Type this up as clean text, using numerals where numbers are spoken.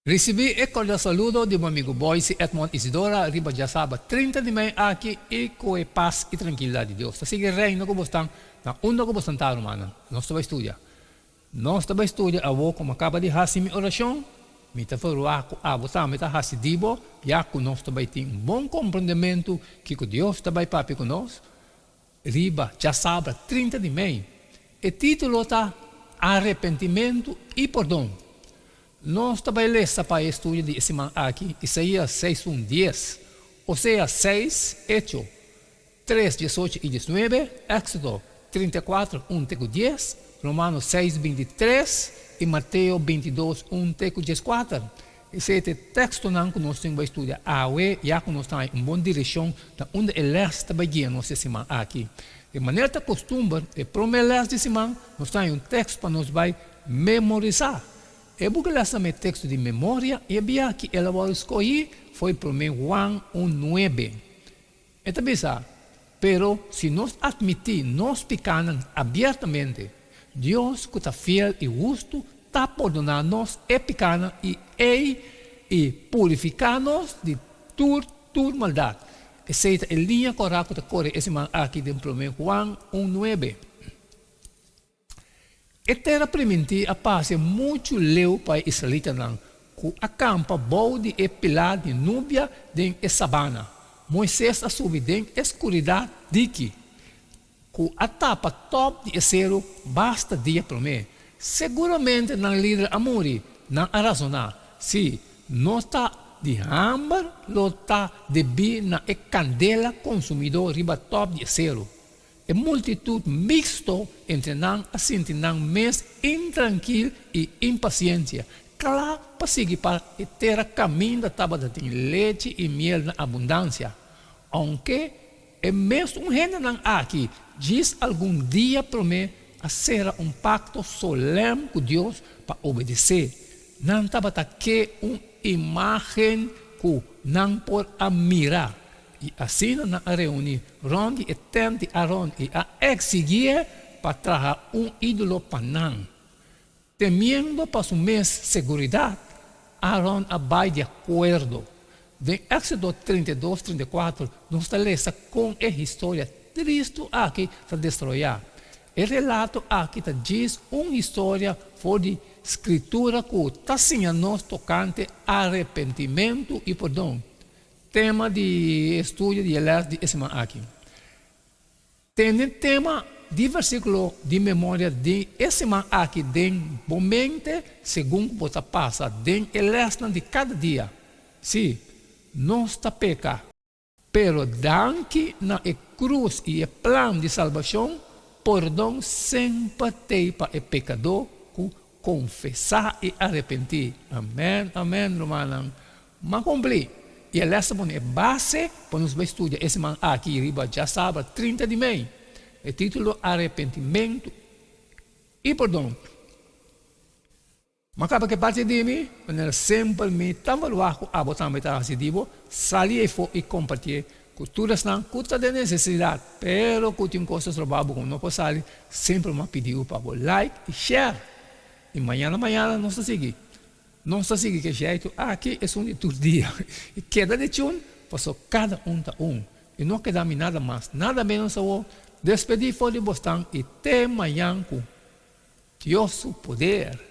Risibí e kordial saludo di bo amigu Boyce Edmond Isidora riba djasaba 30 di mei aki i ku e pas i trankilidat di Dios ta sigui reina ku bosnan na unda ku bosnan ta rumannan. Nos ta bai studia. Nos ta bai studia awor ku mi a kaba di hasi mi orashon, mi ta verwagt ku abo tambe ta hasi di bo ya ku nos ta bai tin un bon komprendementu kiko Dios ta bai papia ku nos riba djasabra 30 di mei. E título ta Arepentimentu i Pordon. Nos ta bai lesa pa e estudio di e siman aki Isaías seis un dies, Oseas seis, Echo tres diesocho i diesnuebe, Éxodo 34 un te ku dies, Romano seis 23 i Mateo 22 un te ku 14. Esei ta e tekstonan ku nos tin bai studia awe ya ku nos ta haña un bon direkshon na unda e lès ta bai guia nos e siman aki. Di manera ta kostumber, e promé lès di siman nos ta haña un tekst pa nos bai memorisá. E buki lès tambe teksto di memoria i e bia ki el a wòrdu skohí foi promé Juan un nuebe. E ta bisa, Pero si nos atmití nos pikánan abiertamente, Dios ku ta fiel i hustu ta pordoná nos e pikánan i ei i purifiká nos di tur tur maldat. Esei ta e liña kòrá ku ta kore e siman aki den promé Juan un nuebe. E tera primintí a pasa muchu leu pa e israelitanan ku a kampa bou di e pilar di nubia den e sabana. Moises a subi den e skuridat diki ku a tapa tòp di e seru basta dia promé. Seguramente nan lider a muri, nan a rasoná, Si no ta di hamber lo ta debí na e kandela konsumidó riba tòp di e seru. E multitut mixto entre nan a sinti nan mes intrankil i impasiensia, kla pa sigui pa e tera kaminda tabata tin lechi i miel na abundansia. Ounke e mesun hendenan aki djis algun dia promé a sera un pakto solèm ku Dios pa obedesé, nan tabata ke un imágen ku nan por a mira. I asina nan a reuní rònt di e tènt di Aron i a eksigié pa traha un ídolo pa nan. Temiendo pa su mes seguridat, Aron a bai di akuerdo. Den Éksodo 32, 34 nos ta lesa kon e historia tristu aki ta desaroyá. E relato aki ta djis un historia for di Skritura ku ta siña nos tokante arepentimentu i pordon. Tema di estudio di e lès di e siman aki. Tene tema di versíkulo di memoria di e siman aki den bo mente segun ku bo ta pasa den e lèsnan di kada dia. Sí, nos ta peka. Pero danki na e krus i e plan di salbashon, pordon semper t'ei pa e pekadó ku konfesá i arepentí. Amèn, amèn, rumannan. M'a kumpli! I e lès ta pone e base pa nos bai studia e siman aki riba djasabra 30 di mei. E título Arepentimentu i Pordon. M'a kaba ku e parti di mi, manera semper mi ta valua ku abo tambe ta hasi di bo, sali eifo i kompartié ku tur esnan ku ta den nesesidat, pero ku tin kos ta stroba bo ku no por sali, semper m'a pidi bo pa bo like i share. I mañana mañana nos ta sigui. Nos ta sigui ku e jeitu aki esun di tur dia i keda di chun paso kada un ta un i no keda mi nada mas nada menos awor despedí for di bosnan i te mañan ku Dios su poder.